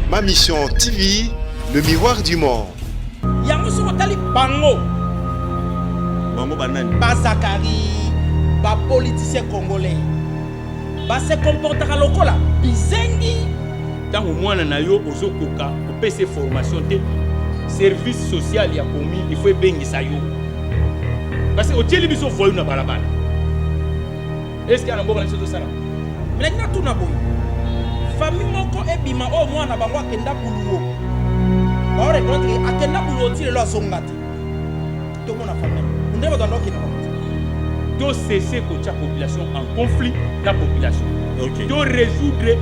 Ma Mission TV, le miroir du monde. Yango soki otali bango. Bango banani? Ba Zakari, ba politiciens congolais. Ba se comportaka lokola bizengi. Tango mwana na yo ozo koka kopesa ye formation te, service social ya commune il faut ebengisa yo. Parce que otieli biso voyou na balabala. Est ce que na mboka na biso ezosala? Mais nalingi natuna boye, famille moko ebima oyo mwana na bango akenda buluwo, bao reconnaître que akenda buluwo ti lelo azonga te. Tomona famille yango nde bato banda kokende bango te. To cesser kotia population en conflit na population. Okay. To résoudre,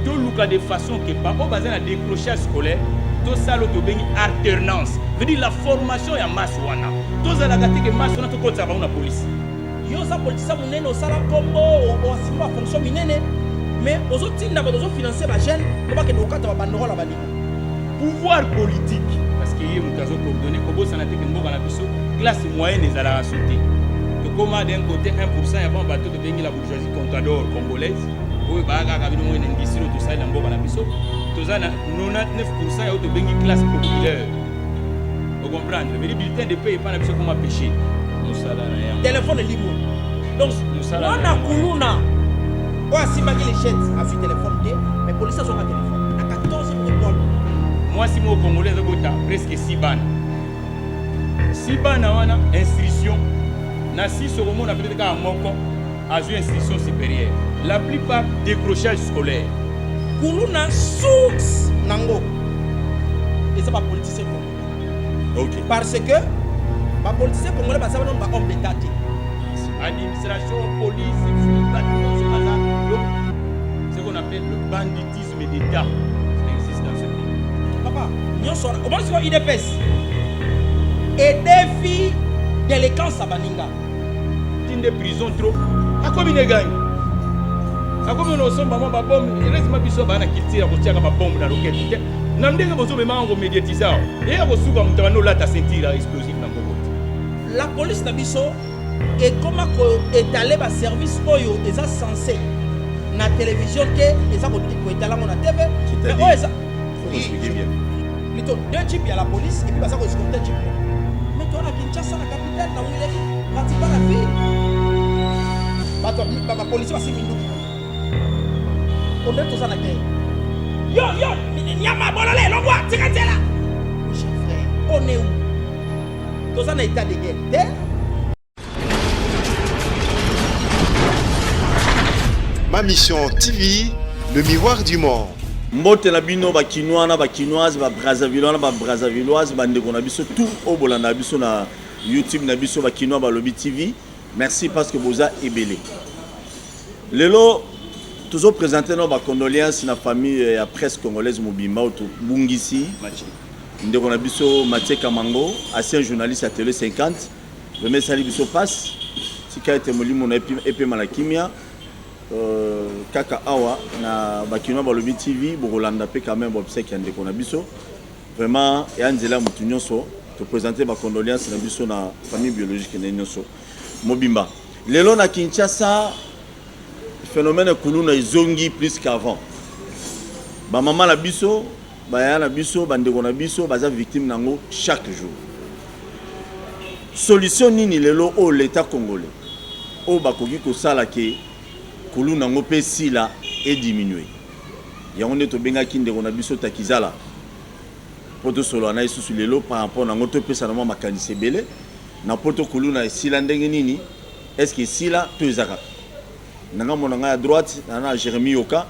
toluka de façon que ba oyo baza na décrochage scolaire tosala oyo tobengi alternance, veut dire la formation ya masse wana. Tozalaka te ke masse wana tokotisaka bango na police. Yo oza politicien munene osala kombo o assume ba fonction minene mais ozo tinda bato ozo financer ba jeunes po bakende kokata ba banderole ya baninga. Pouvoir politique parce que ye moto azo coordonner, kobosana te ke mboka na biso classe moyenne ezalaka su te. Tokoma d'un côté 1% ya bango bato tobengi la bourgeoisie contador congolaise oyo baya kaka bino moyenne industrie oyo tosali na mboka na biso, toza na 99% ya oyo tobengi classe populaire. O comprendre? Veli bulletin de paie epa na biso ekoma péché. Musala na yango. Téléphone elimwe. Donc Musala na mwana yango. kuluna oyo asimbaki lechette azwi téléphone te, mais policier azwaka téléphone na 14 minutes dans Mwasi moko congolais azobota presque 6 bana. 6 bana wana instruction na 6 okomona peut-être kaka moko azwi instruction supérieure. La plupart décrochage scolaire. Kuluna source nango eza ba politiciens congolais. Okay. Parce que ba politiciens congolais baza nanu ba hommes d'État te. Administration, police, bato nyonso baza donc ce qu'on appelle le banditisme d'État, ça existe dans ce pays. Papa, nyonso wana omoni sikoyo UDPS edefi délinquance ya baninga. Tinde prison trop akomi ne gangi akomi na osomba mwa babombe. Heureusement biso baa na culture ya kotiaka babombe na lokete te na ndenge bozomema yango mediatise awa eya kosuka moto abandi olata ceinture ya explosive na mboko te. La police na biso ekoma koetale ba service oyo eza censé na télévision te, eza koetala yango na TV. Mais oyo eza Faut expliquer bien. Plutôt deux jeeps ya la police et puis baza koescorte jeep moko. Mais toza na Kinshasa, na capitale, na Huilerie, pratiquement na ville, bato bapolisi basi minduki, ondre toza na guerre. Yo yo nyama bolole longwa tika nzela. Mon cher frère, on est où? Toza na état de guerre te. Ma Mission TV, le miroir du monde. Mbote na bino ba kinois na ba kinoise, ba brazzavillois na ba brazzavilloise, ba ndeko na biso tout oyo bolanda biso na YouTube na biso ba kinois balobi TV. Merci parce que boza ebele. Lelo tozo présenter nos ba condoléances na famille ya presse congolaise mobimba oyo tobungisi ndeko na biso Mathieu Kamango, ancien journaliste ya Télé 50. Vraiment esali biso pasi, tika ete molimo na ye epema na kimia. Kaka awa na ba kinois balobi TV bokolanda pe quand même ba obsèques ya ndeko na biso. Vraiment ya nzela ya mutu nyonso, to presenter ba condoléances na biso na famille biologique na ye nyonso mobimba. Lelo na Kinshasa phénomène kuluna ezongi plus qu'avant. Ba mama na biso, ba yaya na biso, ba ndeko na biso baza victime nango chaque jour. Solution nini lelo oyo l'etat congolais oyo bakoki kosala ke kuluna yango pe esila e diminuer? Yango nde tobengaki ndeko na biso Takizala po tosolola na ye susu lelo par rapport na yango, topesana mwa makanisi ebele na poto kuluna esila ndenge nini, est ce que esila to eza kaka? Na ngambo na ngai ya droite na na Jeremie Yoka,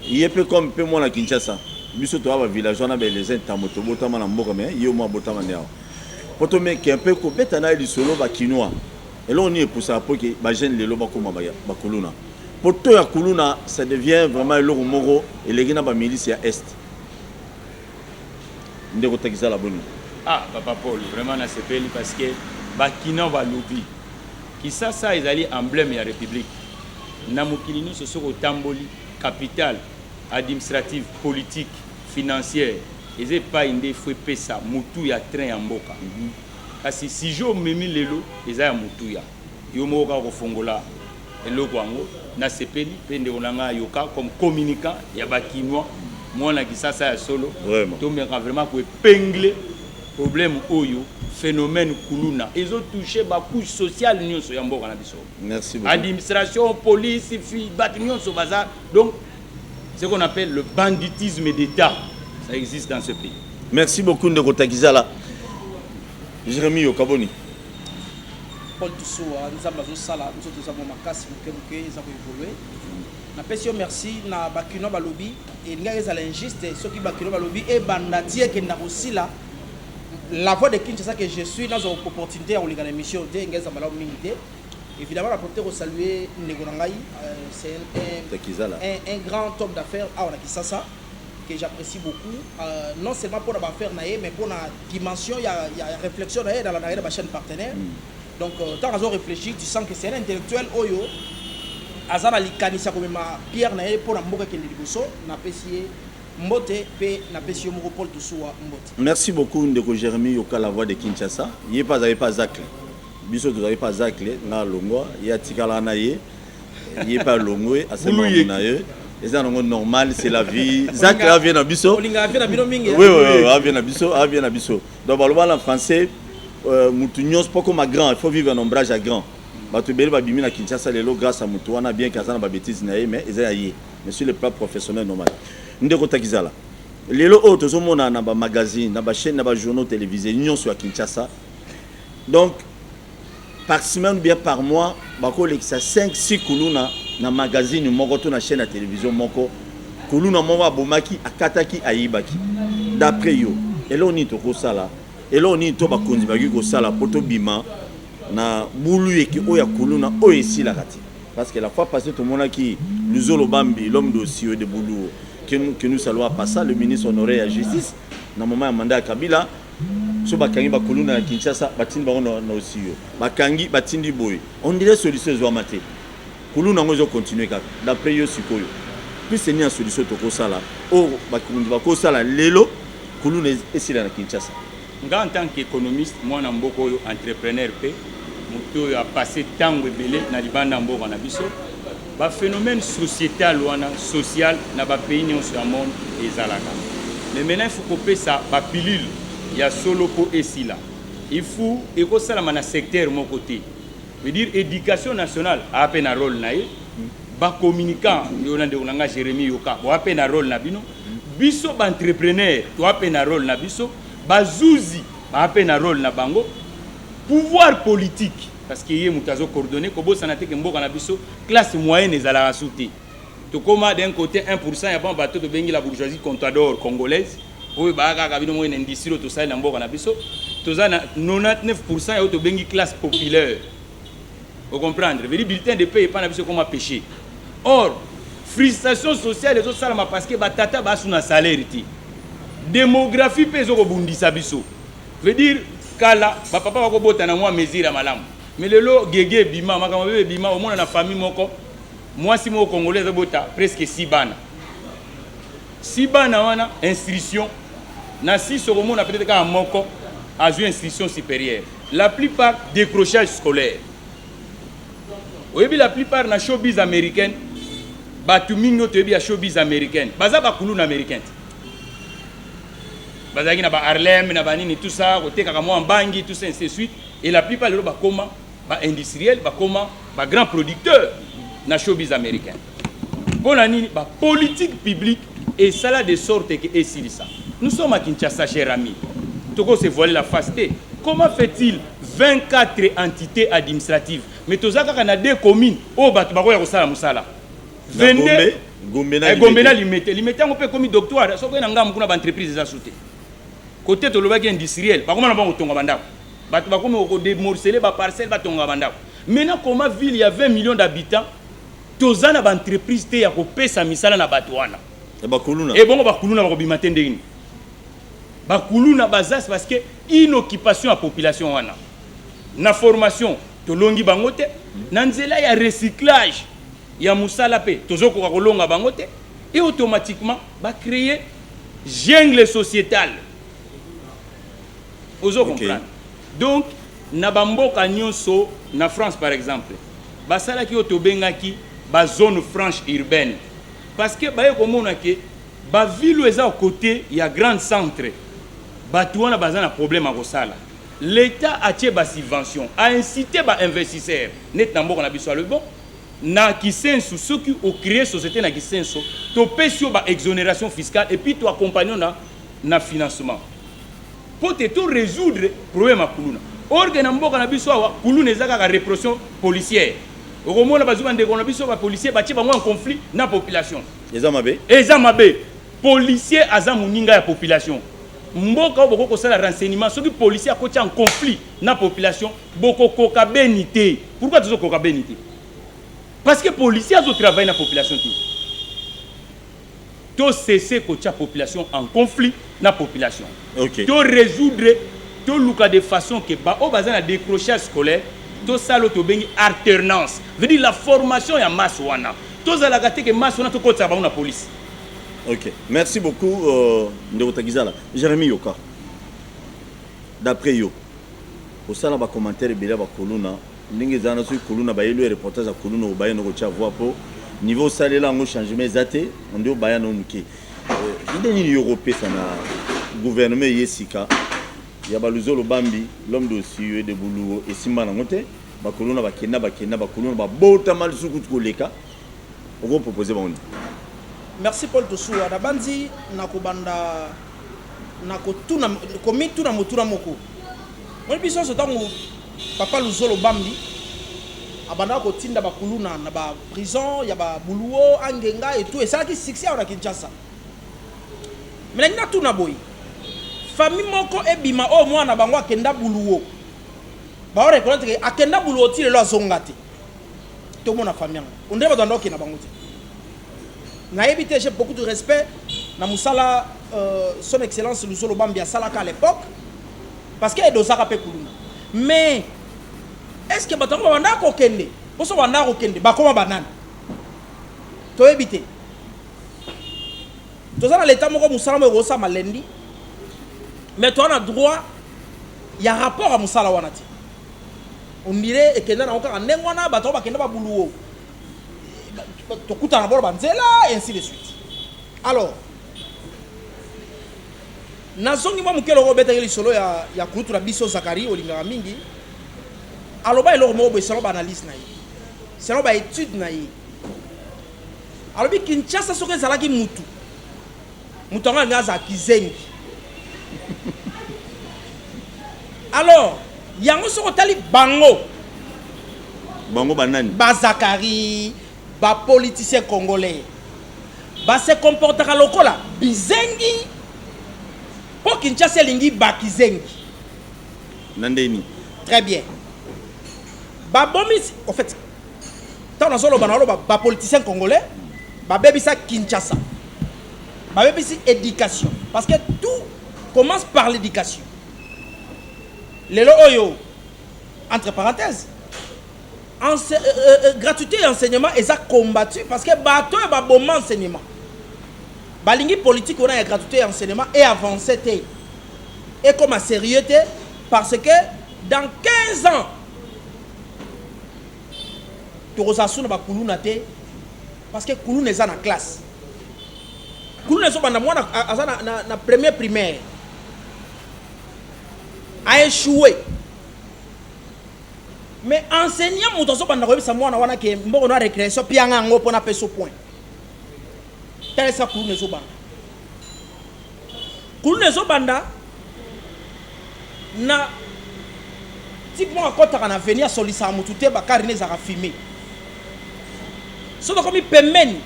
ye pe comme pe mwana Kinshasa, biso toza ba villageois na ba Eliezer Ntambwe, tobotama na mboka mais ye mwa abotama nde awa. Po tomeka un peu kobeta na ye lisolo ba kinois, eloko nini epusaka po ke ba jeunes lelo bakoma ba kuluna? Po taux ya kuluna ça devient vraiment eloko moko eleki na ba milices ya Est. Ndeko Takizala boni? Ah papa Paul, vraiment nasepeli parce que ba kinois balobi Kisasa ezali emblème ya republique na mokili nionso soki otamboli capitale adimstrative, politique, financière eza epayi nde faut epesa mutuya train ya mboka kasi sujet omemi lelo eza ya motuya yo moko kaka kofongola eloko yango nasepeli pe ndeko na ngai ayoka comme communicant ya ba kinois. Mwana Kisasa ya solo. Vraiment. Tomeka vraiment koépingler problème oyo, phénomène kuluna ezotouche bacouche sociale nyonso ya mboka na biso. Merci beaucoup. Administration, police, fi bato nyonso baza. Donc ce qu'on appelle le banditisme d'État, ça existe dans ce pays. Merci beaucoup, ndeko Takizala Jérémy Yokaboni. Paul Tusuwa, Nzambe azosala, nzoto eza mwa makasi, moke moke eza koévolue. Napesi yo merci. Na bakino balobi, elingaki ezala injuste soki bakino balobi ebanda ti ekenda kosila. La voix de Kinshasa que je suis, nazwa opportunité ya koleka na émission te, ngai eza malamu mingi te. Évidemment, na profite kosaluer ndeko na ngai, c'est Takizala. un grand homme d'affaires awa na Kisasa que j'apprécie beaucoup, non seulement pour l'affaire na ye, mais pour la dimension ya réflexion na ye dans la na chaîne partenaire. Donc tant azo réfléchir, tu sens que c'est un intellectuel oyo aza na likanisi ya komema pierre na ye mpo na mboka ekende liboso. Napesi ye mbote mpe napesi yo moko, Paul Tusuwa, mbote. Merci beaucoup, ndeko Jérémy Yoka, la voix de Kinshasa. Ye mpe azali mpe azacle, biso tozali mpe azacle. Nga alongwa, ye atikala na ye, ye mpe alongwe, asemamo na ye, eza nango normal, c'est la vie. Zacle avie na biso. Olingaka vie na bino mingi. Oui, avie na biso, avie na biso. Donc baloba na français, mutu nyonso mpo koma grand, il faut vivre un ombrage à grand. Bato ebele babimi na Kinshasa lelo grâce à mutu wana, bien que aza na babêtise na ye, mais eza ya ye. Mais sur le plan professionnel, normal. Ndeko Takizala, lelo oyo tozomona na bamagazine, na bachaîne, na bajournaux télévisés nyonso ya Kinshasa, donc par semaine ou bien par mois, bakolekisa 5 6 kuluna na magazine moko to na chaîne ya télévision moko, kuluna moko abomaki, akataki, ayibaki. D'après yo, eloko nini tokosala, eloko nini to bakonzi bakoki kosala mpo tobima na bulu eke oyo ya kuluna oyo esilaka te? Parce que la fois passée, tomonaki Luzolo Bambi, l'homme d'Osio de Boulou, que nous saluons à ça, le ministre honoré ya justice na moment ya mandat ya Kabila. So bakangi bakuluna na Kinshasa, batindi bango na Osio, bakangi, batindi boye, on dirait solution ezwama te, kuluna yango ezocontinue kaka. D'après yo sikoyo, plus nini ya solution tokosala, oyo bakonzi bakosala lelo, kuluna esila na Kinshasa? Nga, en tant qu'économiste, mwana mboka oyo entrepreneur mpe moto oyo apasse ntango ebele na libanda ya mboka na biso, baphénomène sociétal wana, social na bapays nyonso ya monde ezalaka. Mais maintenant, il faut kopesa bapilule ya solo mpo esila. Il faut ekosalama na secteur moko te, veut dire éducation nationale aa mpe na rôle na ye, bacommunicant, yo na ndeko na nga Jérémi Yoka boa mpe na rôle na bino, biso baentrepreneur toa mpe na rôle na biso, bazuzi baa mpe na rôle na bango, pouvoir politique, parce que ye moto azocoordonne. Kobosana te ke mboka na biso, classe moyenne ezalaka su te. Tokóma d'un côté 1% ya bango, bato tobengi la bourgeoisie contador congolaise, oyo baya kaka bino moko na industrie oyo tosali na mboka na biso. Toza na 99% ya oyo tobengi classe populaire. Ocomprendre, veli bulletin de paie epai na biso ekoma péché. Or frustration sociale ezosalama parce que batata basu na salaire te. Démographie mpe ezokobundisa biso, veut dire kala bapapa bakobota na mwa mesure ya malamu, mais lelo gege ebima, makambo bebe ebima. Omona na famille moko, mwasi moko congolais azobota presque six bana. Six bana wana, instruction na six, okomona peut-être kaka moko azwi instruction supérieure, la plupart décrochage scolaire. Oyebi, la plupart na showbiz américaine, bato mingi oyo toyebi ya showbiz américaine baza bakuluna américain te. Bazalaki na ba Harlem, na banini, tout ça, kotekaka mwa mbangi, tout ça, ainsi de suite. Et la plupart lelo bakoma baindustriel, bakoma bagrand producteur na showbiz américain. Mpo na nini? Bapolitique publique esala de sorte ke esilisa. Nous sommes à Kinshasa, cher ami, toko se voiler la face te. Comment fait-il 24 entités administratives, mais toza kaka na deux communes oyo bato bakoya kosala mosala? 22. Gombe na Gombe na Limete. Limete yango mpe ekomi doctoire. Soki oye na ngambu kuna, baentreprise eza su te. Kote tolobaki industriel, bakoma na bango kotonga bandako, bato bakomi kodémorceler baparcelle, batonga bandako. Maintenant, comment ville ya 20 millions d'habitants, toza na baentreprise te ya kopesa misala na bato wana? Ya bakuluna. Ebongo bakuluna bakobima te ndenge nini? Bakuluna baza parce que inoccupation ya population wana. Na formation tolongi bango te, na nzela ya recyclage ya mosala mpe tozokoka kolonga bango te, et automatiquement bacréer jungle sociétale. Ozo comprendre? Donc na bamboka nyonso, na France par exemple, basalaki oyo tobengaki bazone franche urbaine, parce que baye komona ke Baville oyo eza côté ya grand centre, bato wana baza na problème ya kosala. L'État atie basubvention, aincité bainvestisseur neti na mboka na biso. Alobi: bon, na Kisensu, soki ocréer société na Kisenso, topesi yo baexonération fiscale et puis toaccompagne na financement po te to résoudre problème ya kuluna. Or que na mboka na biso awa, kuluna eza kaka répression policière. Okomona bazwi bandeko na biso bapolicier, batie bango en conflit na population. Eza mabe. Eza mabe. Policier aza moninga ya population. Mboka oyo bokoki kosala renseignement, soki policier akotia en conflit na population, bokokoka beni te. Pourquoi tozokoka beni te? Parce que policier azotravaille na population te. Tocesse kotia population en conflit na population. To résoudre, toluka de façon ke baoyo baza na décrochage scolaire, tosala oyo tobengi alternance, veut dire la formation ya masse wana. Tozalaka te ke masse wana tokotisaka bango na police. Ok, merci beaucoup, ndeko Takizala Jérémy Yoka. D'après yo, osala bacommentaire ebele ya bakuluna ndenge ezala na soki kuluna bayeli oyo reportage ya kuluna, obaye na kotia voix mpo niveau osalela yango, changement eza te. Nde obaya na moke, idée nini yo kopesa na gouvernement eye sika ya baLuzolo Bambi, l'homme de Siyo de Buluwo? Esimba nango te. Bakuluna bakenda, bakenda, bakuluna babotama lisusu kutu koleka. Okopropose bango nini? Merci, Paul Tosuwa. Nabandi na kobanda na kotuna, komituna motuna moko. Moni biso nyonso, ntango papa Luzolo Bambi abandaka kotinda bakuluna na baprison ya babuluwo, Angenga et tout, esalaki succès awa na Kinshasa. Me nalingi natuna boye: famille moko ebima oyo mwana na bango akenda Buluwo, baoreconnaître ke akenda Buluwo, ti lelo azonga te, tomona famille yango ondire bato banda okenda bango te? Nayebi te. J'ai beaucoup de respect na mosala Son Excellence Luzolo Bambi asalaka à l'époque, parce que edosaka mpe kuluna. Mais est ce que bato yango babandaka kokende? Mposo bandaka kokende, bakoma banani? Toyebi te. Toza na leta moko, mosala moko ekosama lundi, mais toza na droit ya rapport ya mosala wana te. On dirait ekenda nango kaka ndenge wana. Bato oyo bakenda babuluwo, tokutana na bolo banzela et ainsi de suite. Alors nazongi mwa moke. Eloko obetaki lisolo ya kulutu na biso Zakari, olingaka mingi, aloba eloko moko boye. Selon baanalyse na ye, selon baétude na ye, alobi Kinshasa soki ezalaki mutu, moto yango alingi azala kizengi. Alors yango soki otali bango, Bango banani? Bazakari, bapoliticien congolais base comportaka lokola bizengi mpo Kinshasa elingi bakizengi. Na ndeni? Très bien. Babomi, en fait, ntango nazoloba, nazoloba bapoliticien congolais babebisa Kinshasa, babebisi éducation, parce que tout commence par l'éducation. Lelo oyo, entre parenthèses, gratuité ya enseignement eza combattu, parce que bato oyo baboma enseignement balingi politique wana ya gratuité ya enseignement et avancé te, ekoma sérieux te, parce que dans 15 ans tokozala su na bakuluna te, parce que kuluna eza na classe. Kuluna ezobanda mwana aza na premier primaire, a échoué, mais enseignant moto azobanda koyebisa mwana wana ke mbongo na récréation, pianga yango mpona apesa point. Tala esika kuluna ezobanda. Kuluna ezobanda na type moko akɔtaka na avenue, asolisaka motu te, bakari ne ezalaka fume. So tokomi pembeni,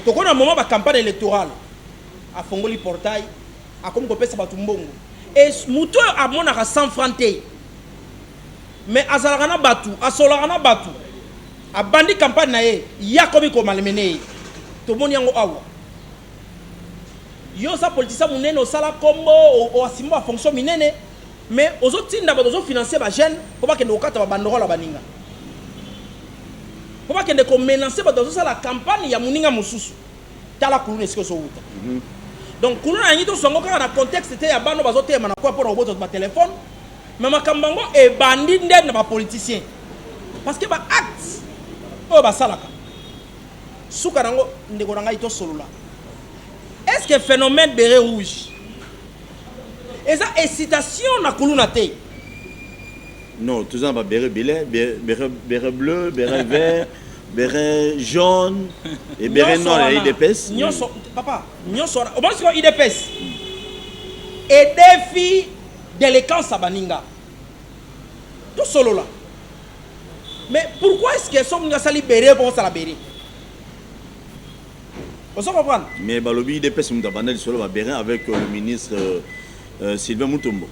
tokomi na moment bacampagne électorale, afongoli portail, akomi kopesa bato mbongo. E motu oyo amonaka 100 franc te, mais azalaka na bato, asolaka na bato, abandi campagne na ye, ye akomi komalemene ye. Tomoni yango awa. Yo oza politicien monene, osala kombo, oasimba bafonction minene, mais ozotinda bato, ozofinancer bajeune mpo bakende kokata babanderole ya baninga, mpo bakende komenacer bato bazosala campagne ya moninga mosusu. Tala kuluna esika ozowuta. Donc kuluna yangi tozwa yango kaka na contexte te ya bano bazotelema na kwa mpona kobota batelefone, mais makambo yango ebandi nde na bapoliticien, parce que baacte oyo basalaka. Suka nango, ndeko na ngai, tosolola. Est ce que phénomène béret rouge eza excitation na kuluna te? Non, toza na babéret ebele: béret bleu, béret vert, béret jaune et béret noir ya UDPS. Nyonso, papa, nyonso wana, omoni sikoyo UDPS edefi délinquance ya baninga. Tosolola. Mais pourquoi est ce que soki moninga asali béret, mpo osala béret? Ozo comprendre? Mais balobi UDPS moto abanda lisolo babéret avec le ministre Sylvain Mutombo.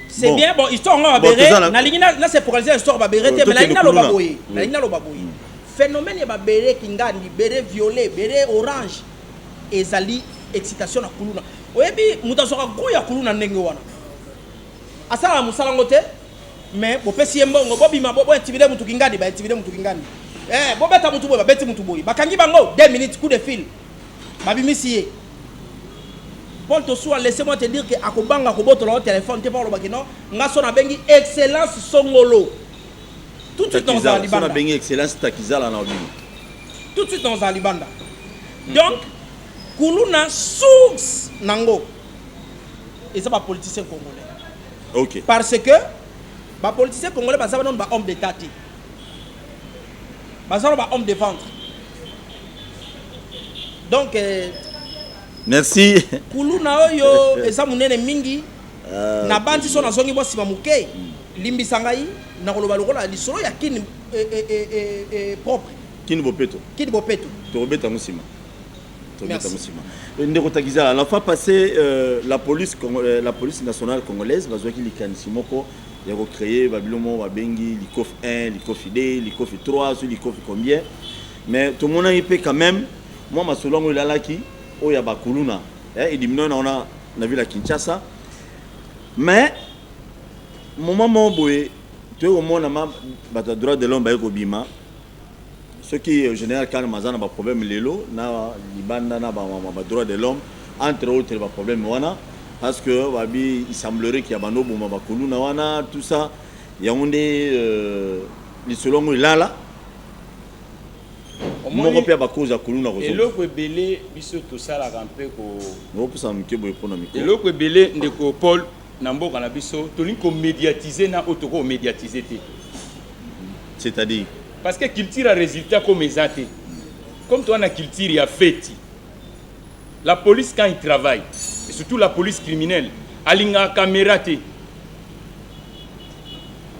C'est bon. Bien, bon, histoire ngo babéret, nalingi na se focaliser histoire babéret te, mais nalingi naloba boye, nalingi naloba boye: phénomène ya babéret kingandi, béret violet, béret orange, ezali excitation na kuluna. Oyebi moto azwaka goût ya kuluna ndenge wana, asalaka mosala yango te, mais bopesi ye mbongo, bobima, bointimider mutu kingandi, baintimider mutu kingandi, bobeta mutu boye, babeti mutu boye, bakangi bango 2 minutes, coup de fil, babimisi ye. Paul Tosuwa, laissez-moi te dire que akobanga kobotola o téléphone te mpo alobaki non, nga so nabengi excellence Songolo, tout de suite nazala libanda. Nabengi excellence Takizala na obima. Tout de suite nazala libanda. Donc kuluna, source nango eza bapoliticien congolais. Parce que bapoliticien congolais baza nano bahomme d'état te, baza no bahomme de ventre. Donc Merci. Kuluna oyo eza monene mingi. Nabandi so nazongi mwa nsima moke, limbisa ngai, nakoloba lokola lisolo ya Kini propre. Kini bopeto. Kini bopeto. Tokobeta yango nsima, tokobeta yango nsima. Ndeko Takizala, la fois passée, la police nationale congolaise bazwaki likanisi moko ya kocréer babilo moko babengi Likofi 1, Likofi 2, Likofi 3, so Likofi combien. Mais tomonaki mpe quand même mwa masolo yango elalaki oyo ya bakuluna edimino na wana na ville ya Kinshasa. Mais moment moko boye, toyei komona ma bato ya droit de l'homme baye kobima. Soki général Kalema aza na baproblème lelo na libanda na badroit de l'homme, entre autres baproblème wana parce que babi, il semblerait qu'il ya bando oboma bakuluna wana, tout ça. Yango nde lisolo yango elala moko mpe ya bacause ya kuluna. Eloko ebele biso tosalaka mpe ko Okopesaka moke boye mpona micro. Eloko ebele, ndeko Paul, na mboka na biso tolingi komédiatiser na oyo tokomédiatiser te. C'est-à-dire? Parce que culture ya résultat comme eza te, comme toza na culture ya feti. La police, quand il travaille, et surtout la police criminelle, alingaka caméra te.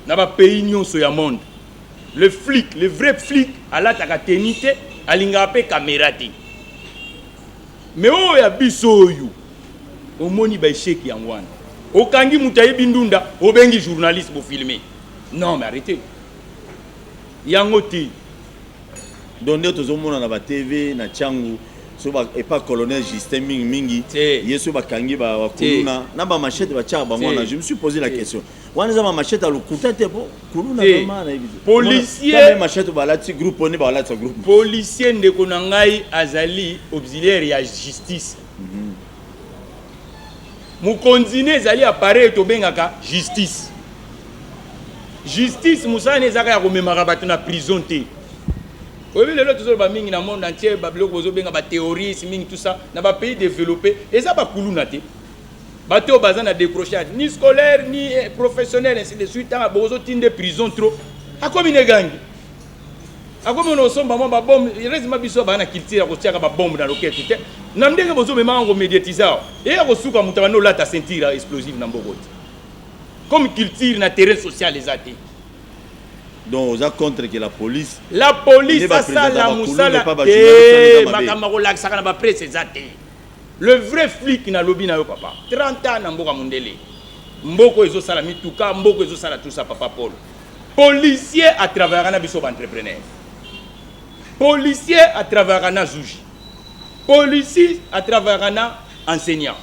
Na bapays nyonso ya monde, le flic, le vrai flic, alataka tenue te, alingaka mpe caméra te. Mais oyo ya biso oyo omoni baéchec yango wana, okangi moto ayebi ndunda, obengi journaliste, bofilme. Non mais arrêtez, yango te. Donc nde tozomona na batv na Ntiangu so epa colonel Justin mingimingi. Ye so bakangi bakuluna na bamachete batiaka bango wana. Je me suis posé la question: wana eza bamachete ya lokuta te? Po kuluna vraiment, nayebi te. Policier machete balati groupe one, balatisa groupe. Policier, ndeko na ngai, azali auxiliaire ya justice. Mokonzi ne ezali appareil tobengaka justice. Justice, mosala ne ezaka ya komemaka bato na prison te. Oyebi, lelo tozoloba mingi na monde entier, babiloko bozobenga baterroriste mingi, tout ça, na bapays développé eza bakuluna te. Bato oyo baza na décrochage ni scolaire ni professionnel, ainsi de suite. Ntango bozotinde prison trop, akomi ne gangi, akomi na osomba mwa babombe. Heureusement biso baa na culture ya kotiaka babombe na loketo te. Na ndenge bozomemaka yango médiatise awa, eya kosuka moto abandi olata ceinture explosive na mboko te, comme culture na terrain social eza te. Donc oza contre que la police La police asala mosala te. Makambo akolakisaka na bapresse eza te. Le vrai flic, nalobi na yo papa, 30 ans na mboka mondele, mboka ezosala mituka, mboka ezosala tout ça, papa Paul, policier atravaillaka na biso baentrepreneur, policier atravaillaka na zuji, policier atravaillaka na enseignant,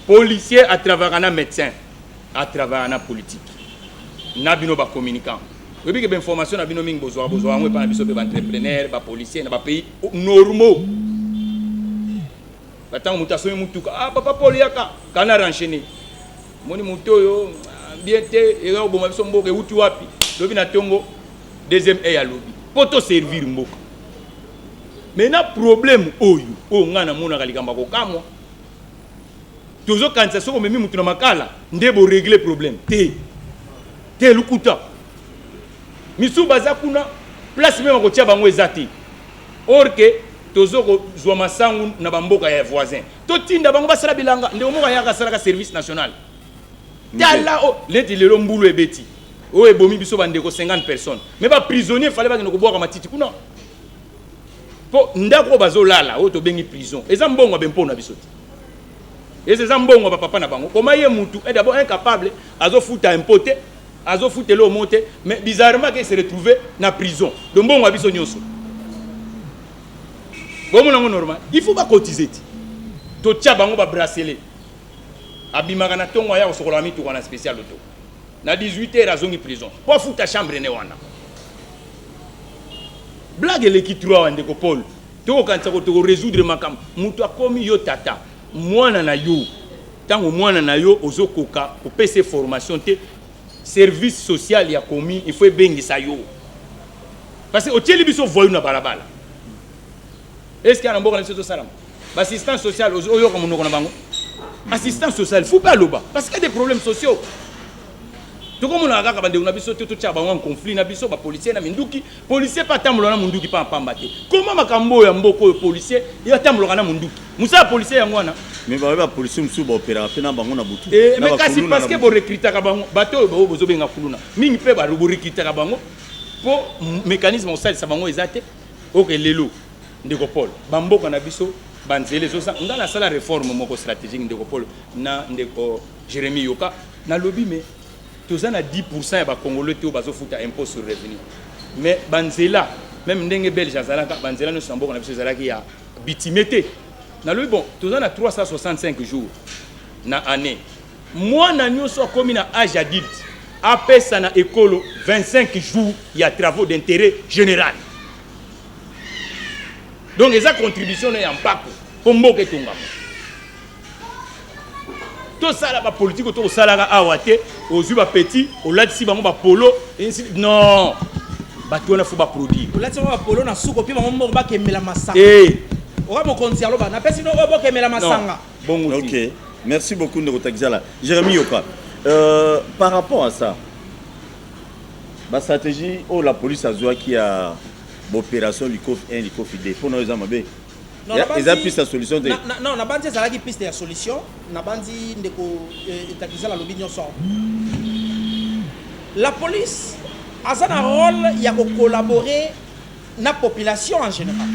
policier atravaillaka na médecin, atravaillaka na politique, na bino bacommunicant. Oyebi ke bainformation na bino mingi bozwaka, bozwaka yango epai na biso mpe baentrepreneur, bapolicier. Na bapays normaux, batango moto asomi mutuka: "Ah, papa Paul, yaka kana renchaîner." Moni moto oyo bien te, eza koboma biso mboka, euti wapi? Lobi na ntongo, deuxième e alobi mpo toservir mboka. Maintenant problème oyo oyo ngai namonaka likambo ya kokamwa, tozokanisa soki omemi motu na makala nde boregle problème te te, lukuta. Misusu baza kuna, place meme akotia bango eza te, or que tozo kozwa masangu na bamboka ya voisin, totinda bango basala bilanga. Ndeko moko ayaka asalaka service national, tala o neti lelo mbulu ebeti oyo ebomi biso bandeko 50 personnes, mais baprisonnier fale bakende kobwaka matiti kuna, mpo ndako oyo bazolala, oyo tobengi prison, eza mbongo ya bempo na biso te, eza mbongo ya bapapa na bango. Koma ye mutu est d'abord incapable, azofuta impôt te, azofuta eloko moko te, mais bizarrement ke se retrouver na prison, donc mbongo ya biso nyonso. Bomona yango normal? Il faut bacotiser ti totia bango babracelet. Abimaka na ntongo, aya kosokola mituka na spécial auto, na 18 heures azongi prison mpo afuta chambre ne wana. Blague eleki trop awa, ndeko Paul. Tokokanisa ko tokorésoudre makambo. Moto akomi yo tata, mwana na yo, ntango mwana na yo ozokoka kopesa formation te, service social ya commune il faut ebengisa yo, parce que otieli biso voyou na balabala. Est ce que na mboka na biso tosalama baassistance sociale? Oyoka monoko na bango, assistance sociale faut mpe aloba, parce que des problèmes sociaux tokomonaka kaka bandeko na biso te. Totia bango en conflit na biso, bapolicier na minduki. Policier mpe atambola na munduki mpa pamba te. Koma makambo oyo ya mboka oyo, policier ye atambolaka na munduki, mosala ya policier yango wana. Mais baye bapolicier mosusu baopéraka mpe na bango na butu. Mais kasi parce que borecrutaka bango, bato oyo bao bozobenga kuluna mingi mpe borecrutaka bango mpo mécanisme kosalisa bango eza te. Oke lelo, ndeko Paul, bamboka na biso banzela ezosa. Nga nasala réforme moko stratégique, ndeko Paul na ndeko Jérémi Yoka. Nalobi, mais toza na 10 ya bacongolais te oyo bazofuta impôt sur revenu, mais banzela, même ndenge belge azalaka, banzela nyonso na mboka na biso ezalaki ya bitumé te. Nalobi, bon, toza na 365 jours na année, mwana nyonso akomi na âge adulte apesa na ekolo 25 jours ya travaux d'intérêt général. Donc eza contribution na ya mpako mpo mboka etongama. Tosala bapolitike oyo tokosalaka awa te. Ozwi bapeti, olatisi bango bapolo, non, bato wana faut baproduire. Olati bango bapolo, na suka opie bango mbongo bakemela masanga. Oka mokonzi aloba: napesi no oyo bokemela masanga. Bongo. Ok, merci beaucoup, ndeko Takizala. Jérémy Yoka, par rapport à ça, bastratégie oyo la police azwaki ya baopération Likofi 1, Likofi 2, mpona oyo eza mabe? Eza piste ya solution te? Non, nabandi ezalaki piste ya solution. Nabandi ndeko Takizala alobi nyonso. La police aza na rôle ya kocollaborer na population en général.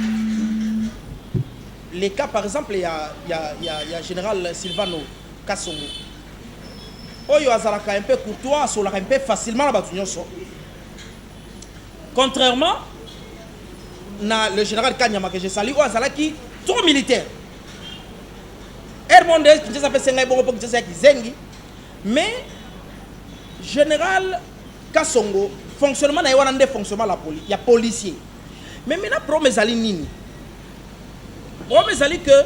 Les cas, par exemple, ya général Silvano Kasongo oyo azalaka un peu courtois, asolaka un peu facilement na bato nyonso, contrairement na le général Kanyama que je salue, oyo azalaki trop militaire. Airmonde Kinshasa apesi ngai bongo mpo Kinshasa ya kizengi. Mais général Kasongo, fonctionnement na ye wana nde fonctionnement ya policier. Mais maintenant, problème ezali nini? Problème ezali que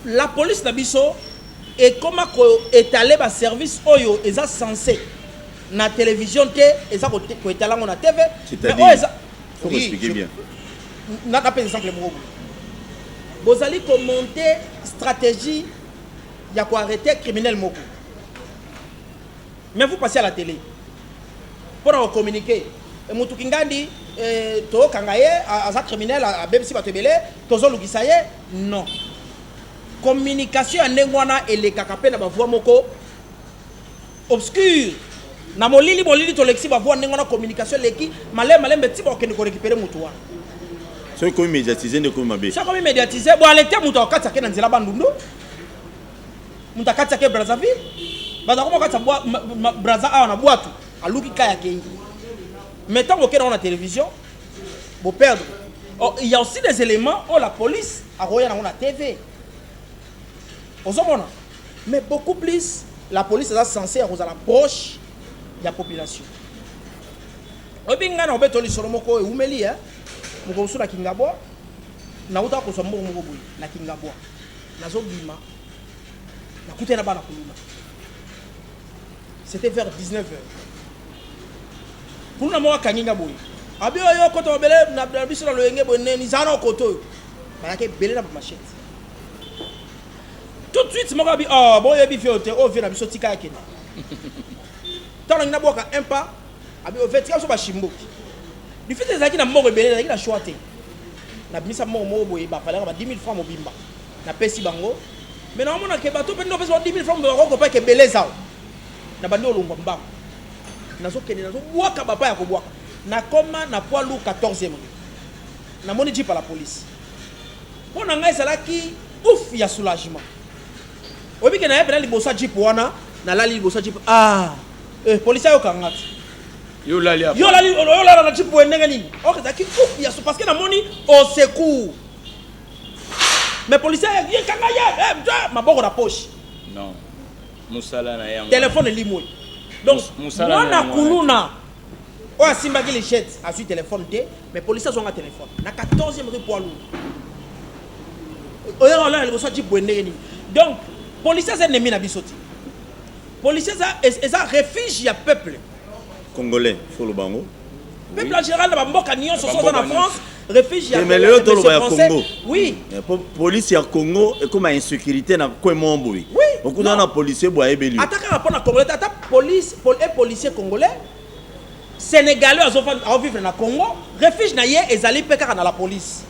la police na biso ekoma koétaler baservice oyo eza censé na télévision te, eza koétaler yango na TV. Mais oyo eza, faut expliquer bien. Napesa exemple moko boye. Bozali komonter stratégie ya koarrêter criminel moko, mais vous passez à la télé mpona kocommuniquer: mutu kingandi, tokanga ye, aza criminel, abebisi bato ebele, tozolukisa ye. Non, communication ya ndenge wana elekaka mpe na bavoie moko obscure, na molili molili. Tolekisi bavoie ndenge wana, communication eleki malembe malembe ti bakokende korécupérer mutu wana. Soki komi médiatise nde komi mabe. Soki komi médiatise bo alete, moto akati ake na nzela Bandundu, moto akati ake Brazzaville, baza koma kati ya Braza awa na bwatu, aluki kai akei. Mais ntango okende yango na télévision, boperdre. Oh, il y a aussi des éléments oyo la police akoya nango na TV, ozomona. Mais beaucoup plus, la police eza censé ya kozala proche ya population. Oyebi, ngai na obeta lisolo moko ewumeli. Mokolo mosusu na Kingabwa, nautaka kozwa mbongo moko boye na Kingabwa, nazobima, nakutani na bana kuluna. C'était vers 19 heures. Kuluna moko akangi nga boye. Abi oyo okota mabele na biso na loyenge boye neni zala na okoto oyo. Bazalaki ebele na bamachete. Tout de suite moko abi oh boyebi vie te oyo vie na biso tika akende. Ntango nangi nabwaka un pas abi oyo vie tika biso bashimbuki. Du fait ezalaki na mbongo ebele ezalaki na choix te. Nabimisa mbongo moko boye bafalaka ba 10 000 francs mobimba. Napesi bango mais naomona ke bato mpe nde opesi bango 10 000 francs mobimba bakokopa ke ebele eza. Nabandi olongwa mbango. Nazokende nazobwaka bapa ya kobwaka. Nakoma na poids lourd 14e rue. Namoni jeep ya la police. Mpo na ngai ezalaki ouf ya soulagement. Oyebi ke naye pena liboso ya jeep wana, nalali liboso ya jeep ah eh policier ayoka nga te. Yo olali apa? Yo olali yo olala na jeep boye ndenge nini? Ok ezalaki ouf ya parce que namoni au secours. Mais policier ye kanga ye eh, maboko na poche. Non. Musala na yango. Téléphone elimwe. Donc mwana kuluna oyo asimbaki lichette azwi téléphone te mais policier azwanga téléphone na 14e rue poids lourd oyo olala liboso ya jeep boye ndenge nini? Donc policier aza ennemi na biso te. Policier eza refuge ya peuple congolais, faut loba yango. Peuple en général na bamboka nyonso, so oza na France, refuge ya Mais lelo toloba ya Congo. Oui. Police ya Congo ekoma insécurité na kwe moko boye. Oui. Okuta na policier boye ayebeli yo. Ata kaka mpona congolais, ata police e policier congolais, sénégalais azovivre na Congo, refuge na ye ezali mpe kaka na la police.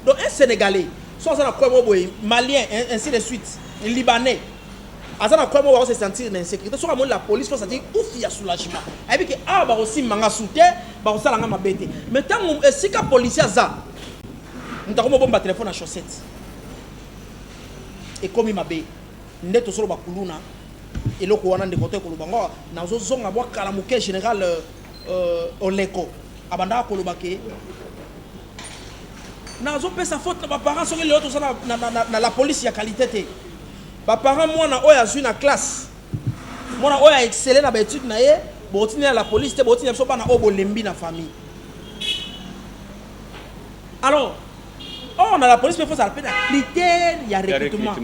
Donc un Sénégalais so aza na kwe moko boye, Malien, ainsi de suite, Libanais aza na coin moko, bako se sentir na insécurité. Soki amoni la police, faut sentir ouf ya soulagement, ayebi ke awa bakosimba nga su te, bakosala nga mabe te. Mais ntango esika policier aza, moto akomobomba telefone na chaussette, ekomi mabe. Nde tozoloba kuluna eloko wana, ndeko to ekoloba ngo nazozonga mwa kala moke. Général Oleko abandaka koloba ke nazopesa faute na baparent soki lelo toza na la police ya qualité te. Baparent, mwana oyo azwi na classe, mwana oyo aexcelle na baétude na ye, botindela la police te, botindela biso bana oyo bolembi na famille. Alors or na la police mpe fozala mpe na critère ya recrutement.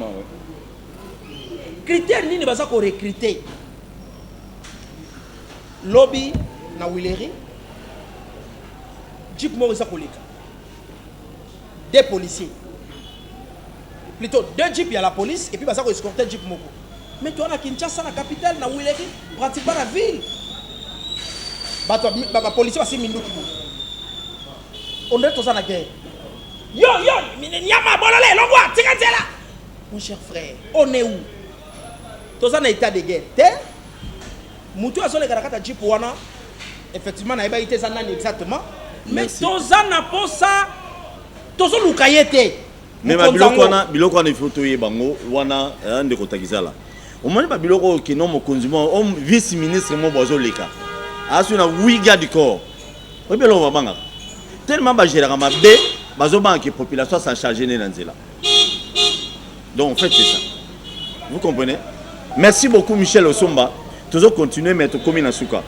Critère nini baza korecrute? Lobi na Huilerie, jeep moko eza koleka, deux policiers, plutôt deux jeeps ya la police, et puis baza koescorte jeep moko. Mais toa na Kinshasa, na capitale, na Huilerie, pratiquement na ville, bato bapolicier basi minduki boye, on dirait toza na guerre. Yo yo nyama bolole elongwa tika nzela. Mon cher frère, on est où? Toza na état de guerre te. Motu azoleka na kati ya jeep wana, effectivement nayebaki te eza nani exactement, mais toza na posa, tozoluka ye te. Mais babiloko wana, biloko wana, il faut toyeba yango wana. Ndeko Takizala, omoni babiloko oyo kino mokonzi mo vice ministre mo bo azoleka asu na huit garde du corps. Oyebi eloko babangaka? Tellement bagéraka mabe, bazobanga ke population s'en charge nde na nzela. Donc en fait, c'est ça, vous comprenez? Merci beaucoup, Michel Osomba. Tozo continuer, mais tokomi na suka.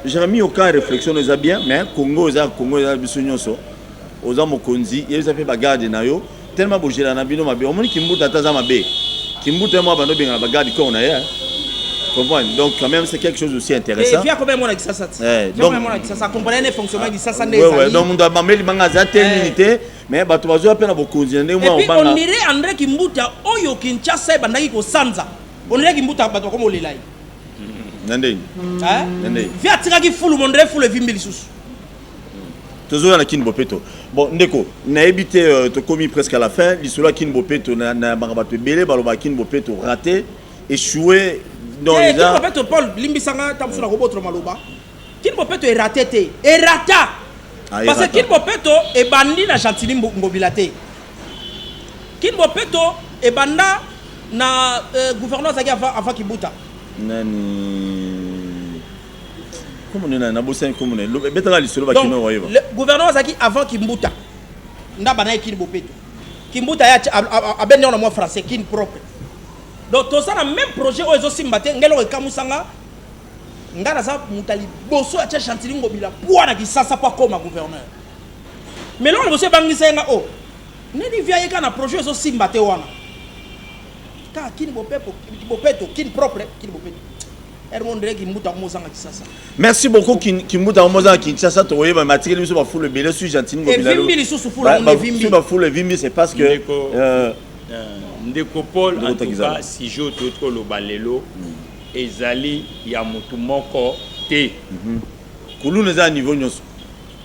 Jérémy Oka, réflexion eza bien, mais Congo eza Congo, eza biso nyonso. Oza mokonzi, yebisa mpe bagarde na yo, tellement bogela na bino mabe. Omoni Kimbuta, ata aza mabe, Kimbuta ye mwa bando obengana bagarde corps na ye, comprendre? Donc quand même, c'est quelque chose aussi intéressant. Via combien mona Kisasa ti? Donc mona Kisasa comprendre ne fonctionnement Kisasa nde. Ouais, donc mundo abambeli banga aza te nini te, mais bato bazwa mpe na bokonzi na ndenge mwa. Et puis on dirait André Kimbuta oyo Kinshasa ebandaki kosanza, on dirait Kimbuta bato bakoma olela ye. Na ndenge? Na ndenge? Vi atikaki fulu, mondre fulu evimbi lisusu. Tozoya na Kini Bopeto. Bon, ndeko, nayebi te, tokomi presque à la fin. Lisolo ya Kini Bopeto, na banga bato ebele baloba Kini Bopeto raté, échoué. Non, eza Kini Bopeto, Paul, limbisanga ta mosusu na kobotola maloba. Kini Bopeto eraté te, erata. Ah, parce que Kini Bopeto ebandi na Gentiny Ngobila te. Kini Bopeto ebanda na gouverneur azalaki avant Kibuta. Nani? Kombo nani? Nabosani kombo na ye. Ebetaka lisolo, bakino bayeba. Gouverneur azalaki avant Kimbuta nda bana ye Kini Bopeto. Kimbuta ye abendi yango na mwa français, Kini propre. Donc toza na même projet oyo ezosimba te. Ngai eloko ekamusanga ngai, naza moto ya liboso atia Gentiny Ngobila pwa na Kisasa mpo akoma gouverneur, mais eloko liboso ebangisa ye nga o nini, via ye kaka na projet ezosimba te wana, kaka Kini Bopeto, Kini propre, Kini Bopeto. Ere mo ndenge Kimbuta akomozanga Kisasa. Merci beaucoup. Kimbuta akomozanga Kinshasa, tokoyeba, mais atikeli biso bafulu ebele su Gentiny Ngobila. Evimbi lisusu fulu yango evimbi. Su bafulu evimbi, c'est parce que ndeko, ndeko Paul, en tout cas sujet oyo toyoti koloba lelo ezali ya motu moko te. Kuluna eza na niveau nyonso.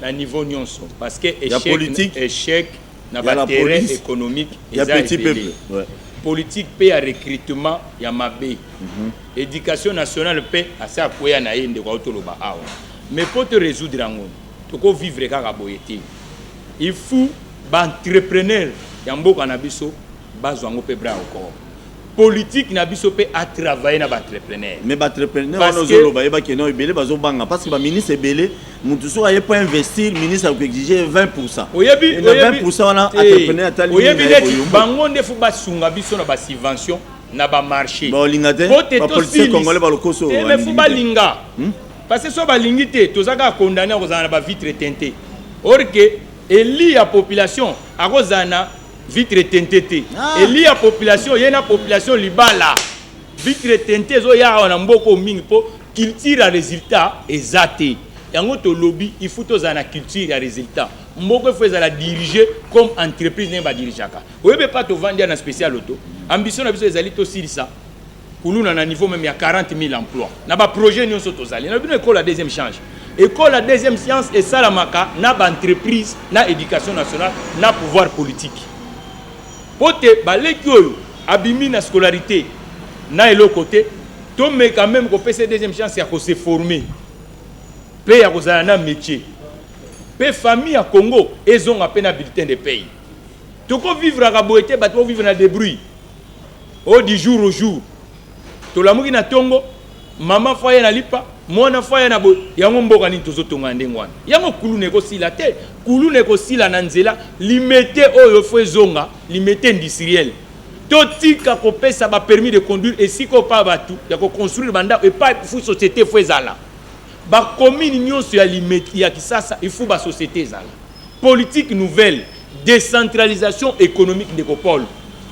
Na niveau nyonso, parce que ya échec, politique, échec na ya la baterrain police, économique ya eza petit ebele. peuple, ouais. Politique mpe ya recrutement ya mabe, éducation nationale mpe ase akweya na ye. Ndeko autoloba awa, mais po to résoudre yango, tokovivre kaka boye te. Il faut baentrepreneur ya mboka na biso bazwa yango mpe bras au corps. Politique na biso mpe atravaille na baentrepreneur. Mais baentrepreneur Parce wana que- ozoloba, yebaki no ebele bazobanga, parce que baministre ebele, motu soki aye po investir, ministre akoexige 20. Oyebi Na 20 wana, te. entrepreneur atali Oyebi nini na ye neti boyumbu. Bango nde faut basunga biso na basubvention, na bamarché. Baolinga te. Po te bapoliticien tosilisa. congolais balokoso. Te, mais faut balinga, parce que so balingi te, toza kaka condamné ya kozala na bavitre teintée, or que élu ya population akozala na vitre teintée te. Ah. Élu ya population, ye na population libala. Vitre teintée ezoya awa na mboka oyo mingi mpo culture ya résultat eza te. Yango tolobi, il faut tozala na culture ya résultat. Mboka il faut ezala dirigé comme entreprise ndenge badirigeaka. Oyebi epa tovandi ya na Spécial Auto, ambition na biso ezali tosilisa kuluna na niveau même ya 40 000 emplois na baprojet nyonso tozali na bino. École ya deuxième chance, école ya deuxième science esalamaka na baentreprise, na éducation nationale, na pouvoir politique, po te baleki oyo abimi na scolarité na eloko te, tomeka même kopesa deuxième chance ya kose former mpe ya kozala na métier, mpe famille ya Congo ezonga mpe na bulletin de paye. Tokovivraka boye te. Bato bovivre na débrouille oyo du jour au jour. Tolamuki na ntongo, mama faut aye na lipa, mwana faut aye na boye. Yango mboka nini tozotonga na ndenge wana? Yango kuluna ekosila te. Kuluna ekosila na nzela Limete oyo faut ezonga Limete industriel. Totika kopesa bapermis de conduire esika oyo pa bato ya koconstruire bandako epai. Faut société faut ezala bacommune nyonso ya Limete, ya Kisasa, il faut basociété ezala. Politique nouvelle, décentralisation économique, ndeko Paul,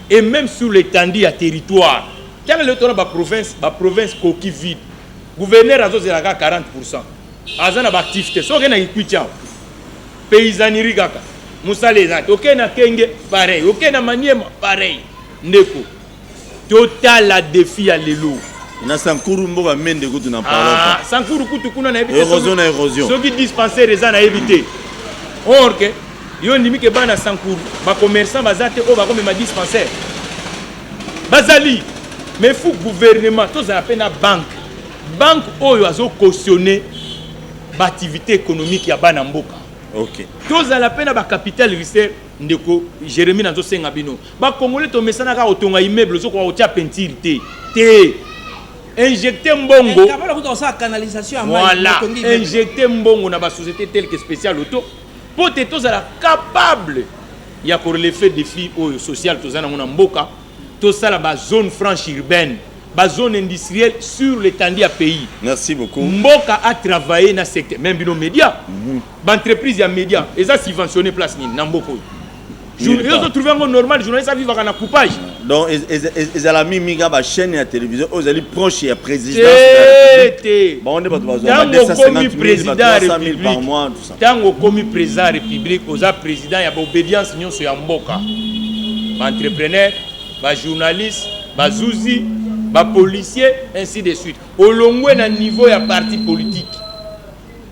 et même sur l'étendue ya territoire. Ntango lelo tona baprovince, baprovince koki vide, gouverneur azozela kaka 40, aza na baactif te. Soki okei na Kikwit awa, paysannerie kaka, mosala eza te. Okei na Kenge, pareil. Okei na Maniema, pareil. Ndeko, totala défi ya lelo. Na Sankuru, mboka Mende kutu na Ah, parle. Sankuru kutu kuna nayebi te. Érosion na érosion. Soki dispensaire eza, nayebi te. Or ke yo ndimi ke bana Sankuru, bacommerçant baza te oyo bakomema dispensaire bazali. Mais faut gouvernement tozala mpe na banque, banque oyo azocautionne baactivité économique ya bana mboka. Tozala mpe na bacapital risque. Ndeko Jérémi, nazosenga bino bakongole, tomesana kaka kotonga immeuble, ozokoka kotia peinture te. Te, injecte mbongo. Incapable kuta kosala canalisation ya mai. Voilà. Otongi immeuble. Injecte mbongo na basociété telle que Spécial Auto, mpo te tozala capable ya korelever défi oyo social toza nango na mboka. Tosala bazone franche urbaine, bazone industrielle sur l'étendue ya pays. Merci beaucoup. Mboka a travaillé na secteur même bino média, baentreprise ya média eza subventionné place nini na mboka oyo? Nulle part. Ozotrouve yango normal journaliste avivaka na coupage? Donc ezala mingi kaka bachaîne ya télévision oyo ezali proche ya présidence de la Te, te. Bango nde bato bazwa ba Ntango okomi 250 000, président ba ya 300 000 par république, mois, tout ça. Ntango okomi président ya république, oza président ya baobédience nyonso ya mboka: baentrepreneur, bajournaliste, bazuzi, bapolicier, ainsi de suite. Olongwe na niveau ya parti politique.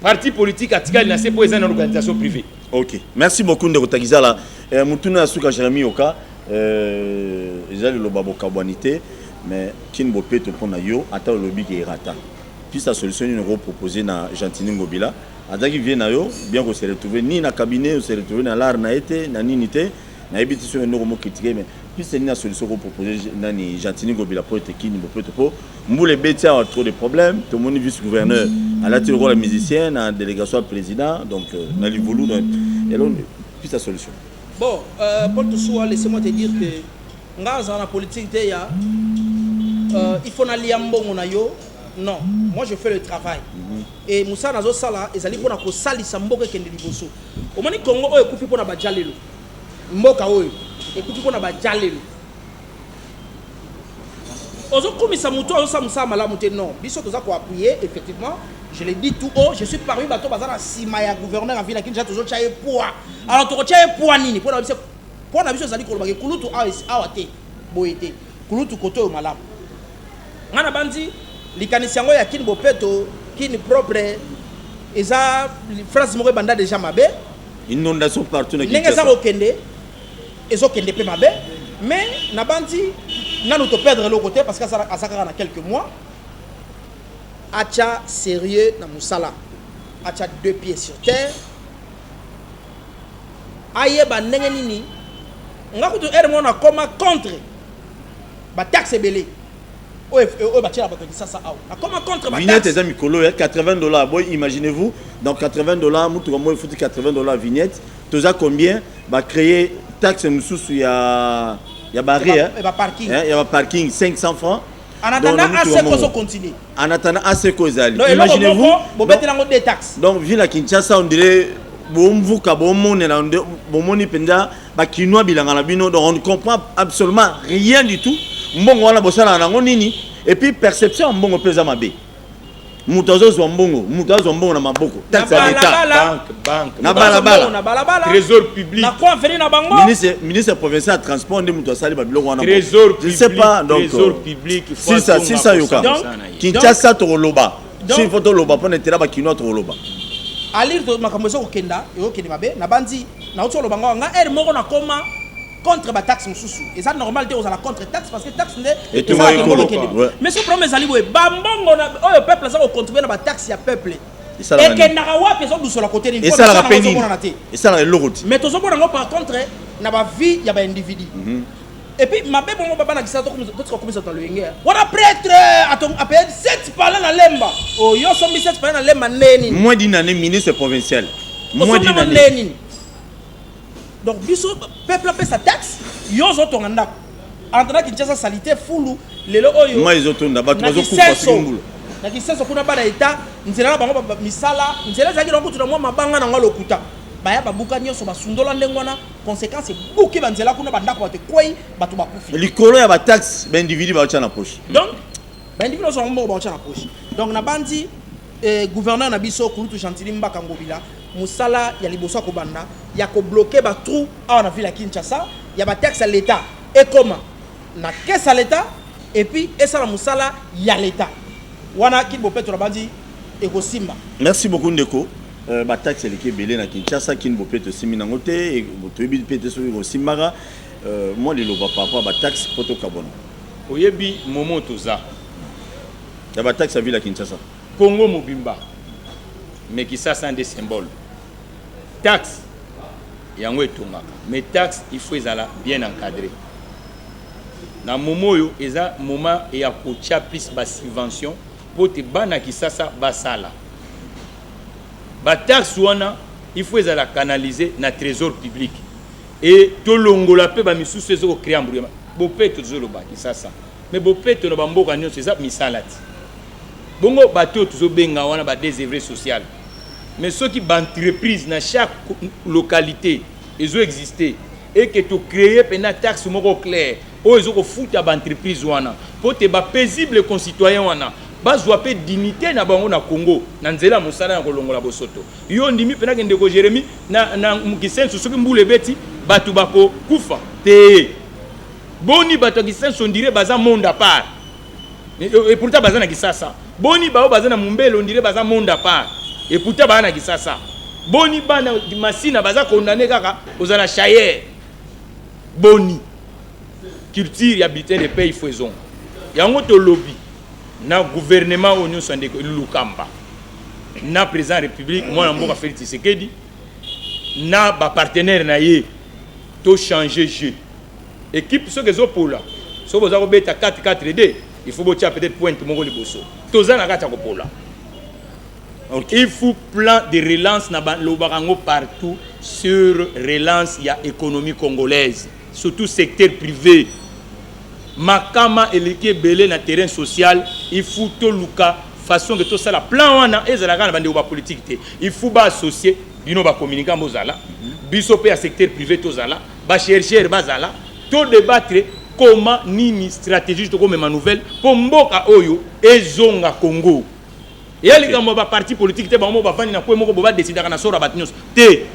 Parti politique atikali na se mpo eza na organisation privée. Ok, merci beaucoup, ndeko Takizala. Mutuna ya suka, Jérémi Yoka, eza liloba bokabwani te, mais Kin bopeto mpona yo, ata olobi ke erata piste ya solution nini okopropose na Gentiny Ngobila? Azalaki vie na yo bien, kose retrouver ni na cabinet, ose retrouver na lar na ye te, na nini te, nayebi te soki ndoko mocritiquer, mais piste nini ya solution okopropose nani Gentiny Ngobila po ete Kin bopeto, mpo mbula ebeti awa, trop de problème? Tomoni vice gouverneur alati lokola musicien na délégation ya président, donc na livulu. Donc elo piste ya solution? Bon, Paul Toussoua, laissez-moi te dire que nga azala na politique te ya il faut nalia mbongo na yo. Non, moi je fais le travail et mosala nazosala ezali mpona kosalisa mboka ekende liboso. Omoni Congo oyo ekufi mpona bajalelo. Mboka oyo ekufi mpona bajalelo. Ozokumisa motu azosala mosala malamu te. Non, biso toza koappuyer. Effectivement, je le dis tout haut, je suis parmi bato baza na nsima ya gouverneur ya ville ya Kinshasa. Tozotya ye poids. Alors tokotya ye poids nini? Mpo na biso, mpo na biso ezali kolobaka kulutu awa, awa te, boye te, kulutu kote oyo malamu. Ngai na bandi likanisi yango ya Kin bopeto, Kin propre, eza phrase moko ebanda déjà mabe. Inondation partout na ndenge eza Kinshasa. Kokende, ezokende mpe mabe. Mais nabandi nanu toperdre eloko te, parce que aza kaka na quelques mois. Atya sérieux na mosala, atya deux pieds sur terre, ayeba ndenge nini. Nga kutu ere moko nakoma contre bataxe ebele oyo batiela bato ya Kisasa awa. Nakoma contre vignette. Bataxe. Eza mikolo ya 80 $. Boy, imaginez-vous, donc 80 $, mutuka moko efuti 80 $ vignette. Toza combien? Bacréer taxe mosusu ya barrière. Baparking. Ya baparking, 500 francs. En attendant, ASECO ezocontinue. En attendant, ASECO ezali. Donc eloko moko bobetela yango deux taxes. Donc ville ya Kinshasa, on dirait bomvuka, bomonela, bomoni mpenza bakinois bilanga na bino. Donc on ne comprend absolument rien du tout. Mbongo wana bosalaka nango nini? Et puis perception ya mbongo mpe eza mabe. Moto azozwa mbongo, moto azwa mbongo na maboko, taxe ya l'État. Balabala. Banque, banque. Na balabala. Na balabala. Trésor public. Na coin na bango. Ministre provincial ya transport nde moto asali babiloko wana. Trésor Je sais public. pas, donc Trésor public. sisa sisa, yoka. Kinshasa, tokoloba. S'il faut toloba mpo na intérêt bakinois, tokoloba. Alire to makambo eza kokenda, ekokende mabe. Nabandi nauti koloba ngo, nga ere moko nakoma contre bataxe mosusu. Eza normal te kozala contre taxe, parce que taxe nde Etonga esalaka ekolo. mbongo ekende. Mais so problème ezali boye: bambongo oyo peuple aza kocontribue na bataxe ya peuple Esalaka nini? ekendaka wapi? Ezodusola kote nini? Esalaka mpe nini? Ozomonana te. Esalaka eloko te. Mais tozomona yango par contre na bavie ya baindividu. Et puis mabe bongo, bana Kisasa, totika komisa to loyenge wana. Prêtre apaye 7 palin na Lemba. Oyo osombi 7 palin na Lemba nde nini? Moins d'une année, ministre provincial, moins osombi d'une yango année. nde nini? Donc biso peuple apesa taxe, yo ozotonga ndako. En attendant, Kinshasa salité, fulu lelo oyo. Mai ezotonda, bato Na bazokufa. Kisenso. Soki mbula. Na Kisenso kuna, bana eta nzela na bango, misala nzela ezalaki nango kutu na mwa mabanga nango lokuta. Baya babuka nyonso, basundola ndenge wana. Conséquence, ebuki banzela kuna, bandako bato ekwei, bato bakufi. Likolo ya bataxe, baindividu baotya na poche. Donc baindividu nyonso bango moko baotya na poche. Donc nabandi gouverneur na biso, kulutu Gentili Mbaka Ngobila, mosala ya liboso ya kobanda ya kobloquer batrou awa na ville ya Kinshasa ya bataxe ya l'État, ekoma na caisse ya l'État et puis esala mosala ya l'État wana. Kini bopeto, na bandi ekosimba. Merci beaucoup, ndeko. Bataxe eleki ebele na Kinshasa. Kini bopeto esimbi nango te. Toyebi mpe te soki kosimbaka. Mwa liloba par rapport ya bataxe mpo tokabona. Oyebi momo toza ya bataxe ya ville ya Kinshasa. Congo mobimba, mais Kisasa nde symbole. Taxe yango etongaka, mais taxe il faut ezala bien encadré. Na momo oyo eza moment ya kotia plus basubvention mpo te bana Kisasa basala. Bataxe wana il faut ezala canalisé na trésor public et tolongola mpe bamisusu eza kocréer embrouillement. Bopeto, tozoloba Kisasa, mais bopeto na bamboka nyonso eza misala ti bongo. Bato oyo tozobenga wana badésœuvré social, mais soki baentreprise na chaque localité ezoexiste et que tocréer mpena taxe moko claire oyo ezokofuta baentreprise wana mpo te bapaisible concitoyen wana bazwa mpe dignité na bango na Congo na nzela ya mosala ya kolongola bosoto. Yo ndimi mpena ke ndeko Jérémi na Kisenso, soki mbula ebeti, bato bakokufa te. Boni bato ya Kisenso, on dirait baza monde à part, et pourtant baza na Kisasa. Boni bao baza na Mombele, on dirait baza monde à part, et pourtant baza na Kisasa. Boni bana Masina baza condamné kaka kozala chayeur? Boni culture ya bulletin de paie, il faut ezonga. Yango tolobi na gouvernement oyo nyonso ya ndeko Lukamba na président ya République, mwana mboka Félix Tshisekedi, na bapartenaire na ye, tochange jeu. Équipe soki ezopola, soki boza kobeta 4-4-2, il faut botia peut-être pointe moko liboso. Toza na kati ya kopola. Il faut plan de relance na balobaka yango partout sur relance ya économie congolaise, surtout secteur privé. Makama eleki ebele na terrain social. Il faut toluka façon ke tosala plan wana ezalaka na bandeko bapolitike te. Il faut baassocier bino bacommunicant, bozala biso mpe ya secteur privé, tozala bachercheur, bazala todébattre. Comment nini stratégie tokomema nouvelle mpo mboka oyo ezonga Congo? Eya likambo ya baparti politique te. Bango moko bafandi na kwe moko bo badesidaka na soro ya bato nyonso te.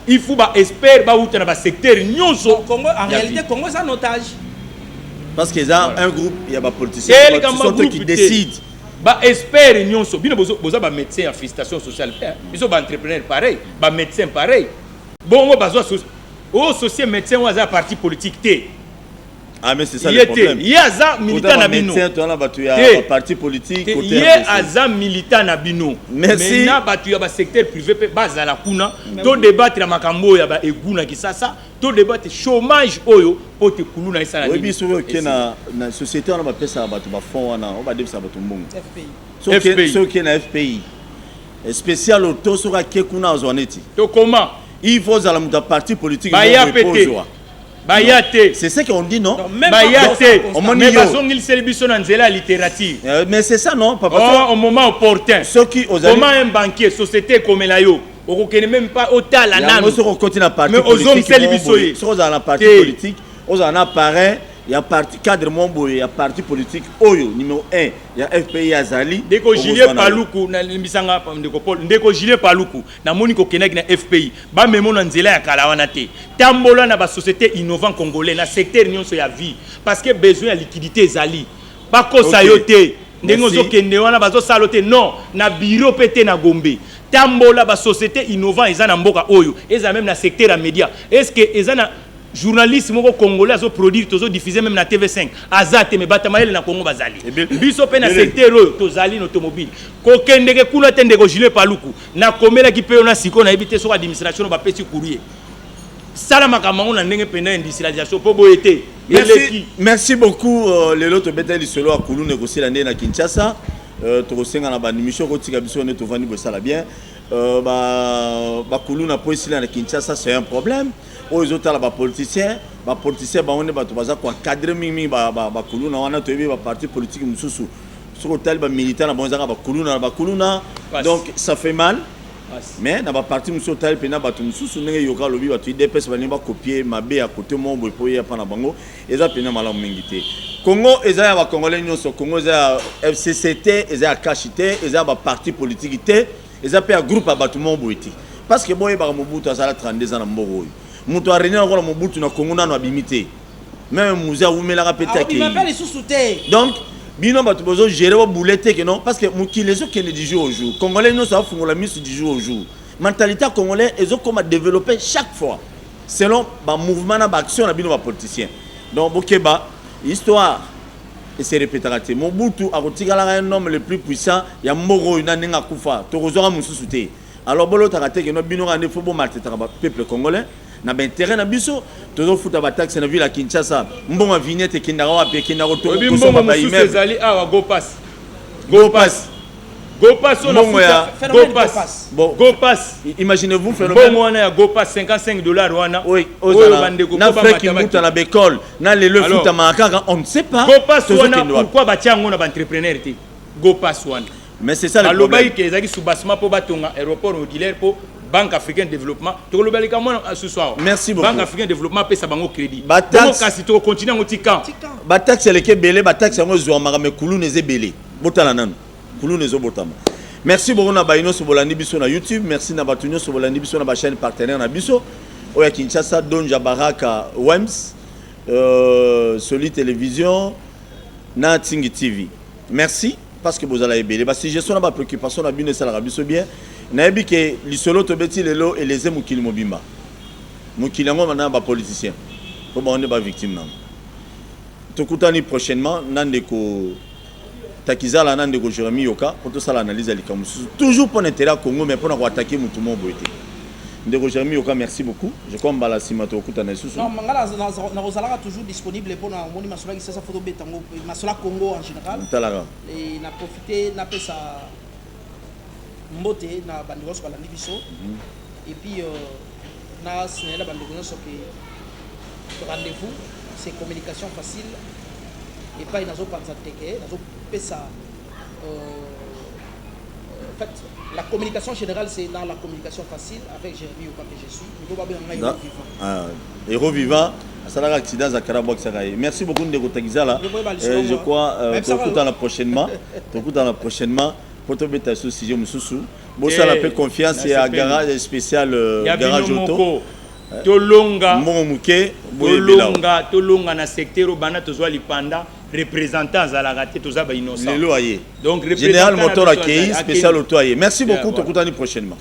Il faut baexpert bauta na basecteur nyonso. Congo, en réalité, Congo eza en otage. Parce que eza un groupe ya bapoliticien qui décide. Baexpert nyonso, bino boza bamédecin ya frustration sociale, biso baentrepreneur pareil, bamédecin pareil. Bongo bazwa oyo socie médecin oyo aza ya parti politique te. Ah, mais c'est ça le problème. Ye aza militant na bino. Bato ya parti politique. Ye aza militant na bino. Merci. Maintenant, bato ya basecteur privé mpe bazala kuna. Todébattre ya makambo oyo ya baegu na Kisasa, todébattre chômage oyo mpo te kuluna esala. Oyebi, soki oke na société wana bapesaka bato bafond wana oyo badebisaka bato mbongo, soki oke na FPI spécial oto, soki ake kuna, azwa neti To comment? Il faut ozala moto ya parti politique. Baya pe te, baya te. C'est ce qu'on dit, non? Baya te, mais bazongiliseli biso na nzela ya littérature. Mais c'est ça, non, papa? Oh, au moment opportun. Soki ozali, comment un banquier, société ekomela yo, okokende même pas otala nanu. Soki okoti na parti politique, biso ye. Soki ozala na parti politique, ozala na parrain ya parti, cadre mo boye ya parti politique oyo numéro 1 ya FPI azali. Ndeko Julien Paluku, nalimbisanga, ndeko Paul, ndeko Julien Paluku, namoni kokendaki na FPI, bamemo na nzela ya kala wana te. Tambola na basociété innovant congolais na secteur nyonso ya vie, parce que besoin ya liquidité ezali. Bakosa yo te ndenge ozokende wana, bazosala yo te. Non, na bureau mpe te, na Gombe. Tambola basociété innovant eza na mboka oyo, eza même na secteur ya média. Est ce que eza na journaliste moko congolais azoproduire, tozodiffuser même na TV5? Aza te. Me bato mayele na Congo bazali. Biso mpe na secteur oyo tozali na automobile, kokendeke kuna te. Ndeko Julien Paluku, nakomelaki mpe yo na sikoyo, nayebi te soki administration bapesi courrier. Sala makambo yango na ndenge mpenza industrialisation, mpo boye te. Merci, merci beaucoup. Lelo tobetali lisolo ya kuluna ekosila nde na Kinshasa. Tokosenga na baémission kotika biso nde tovandi bosala bien. Bakuluna mpo esila na Kinshasa, c'est un problème oyo ezotala bapoliticien. Bapoliticien bango nde bato baza koencadrer mingimingi bakuluna wana. Toyebi baparti politique mosusu, soki otali bamilitant na bango, ezaka bakuluna na bakuluna. Donc ça fait mal. Mais na baparti mosusu, otali mpena bato mosusu ndenge yoka alobi, bato UDPS balingi bacopier mabe ya kote moko boye mpo ye mpa na bango. Eza mpena malamu mingi te. Congo eza ya bacongolais nyonso. Congo eza ya FCC te, eza ya CACH te, eza ya baparti politique te, eza mpe ya groupe ya bato moko boye te. Parce que boyebaka, Mobutu azala 32 ans na mboka oyo. Moto arégner lokola Mobutu na Congo nano abimi te. Même Mzee awumelaka mpe te, akei. Donc bino bato bozogérer, bobule te ke non, parce que mokili ezokende du jour au jour. Congolais nyonso afungola miso du jour au jour. Mentalité ya congolais ezokoma développer chaque fois selon bamouvement na baaction na bino bapoliticien. Donc bokeba, histoire ese répétaka te. Mobutu akotikalaka un homme le plus puissant ya mboka oyo. Na ndenge akufa, tokozwaka mosusu te. Alors bolotaka te keno bino kaka nde fo bomaltraitaka bapeuple congolais na baintérêt na biso. Tozofuta bataxe na ville ya Kinshasa. Mbongo ya vignette ekendaka wapi? Ekendaka mbongo mosusu ezali awa, Go Pass. Go Pass, Go Pass. Mbongo ya Go Pass, Go Pass. Imaginez-vous. Phénomène wana ya Go Pass, 55 $ wana. Oyo bandeko na frère Kimbuta na bekole na lelo efutamaka kaka, on ne sait pas. Go Pass wana, pourquoi batia yango na baentrepreneur te, Go Pass wana? Mais c'est ça le problème. Balobaki ke ezalaki soubassement mpo batonga aéroport modulaire mpo Banque africaine de développement. Tokoloba likambo wana susu awa. Merci beaucoup. Banque africaine de développement apesa bango crédit. Bongo kasi tokocontinue yango ti quand? Bataxe eleki ebele. Bataxe yango ezwamaka, mais kuluna eza ebele. Botala nanu kuluna ezobotama. Merci beaucoup na bato nyonso bolandi biso na YouTube. Merci na bato nyonso bolandi biso na bachaîne partenaire na biso oyo ya Kinshasa, Donja Baraka Wems, Soli Télévision na Tingi TV. Merci parce que bozala ebele. Basuggestion na bapréoccupation na bino esalaka biso bien. Nayebi ke lisolo tobeti lelo eleze mokili mobimba. Mokili yango na bapoliticien mpo bango nde bavictime nango. Tokutani prochainement na ndeko Takizala na ndeko Jérémi Yoka mpo tosala analyse ya likambo mosusu, toujours mpo na intérêt ya Congo, mais mpona koattaquer motu moko boye te. Ndeko Jérémi Yoka, merci beaucoup. Je crois mbala nsima tokokutana lisusu. Non, nga nakozalaka toujours disponible mpona omoni masolo ya Kisasa, fo tobeta yango, masolo ya Congo en général. Talaka. Na profite napesa mbote na bandeko nyonso balandi biso et puis na signaler bandeko nyonso ke rendez-vous, c'est communication facile. Epai nazopanza teke, nazopesa En fait, la communication générale, c'est dans la communication facile avec Jérémy Oka que je suis. Niveau babenga ngai héros vivant. Ah, héros vivant asalaka accident zakara abwakisaka ye. Merci beaucoup, ndeko Takizala. Je crois tokutana prochainement, tokutana prochainement po tobeta so sujet mosusu. Bosala mpe confiance ya garage spécial, garage auto. Tolonga. Mbongo moke. Tolonga, tolonga na secteur oyo. Banda tozwa lipanda, représentant azalaka te, toza bainnocent. Lelo aye. Donc Général Motor akei, spécial auto aye. Merci beaucoup, tokutani prochainement.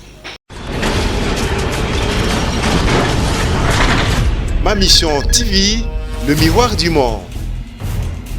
Ma Mission TV, le miroir du monde.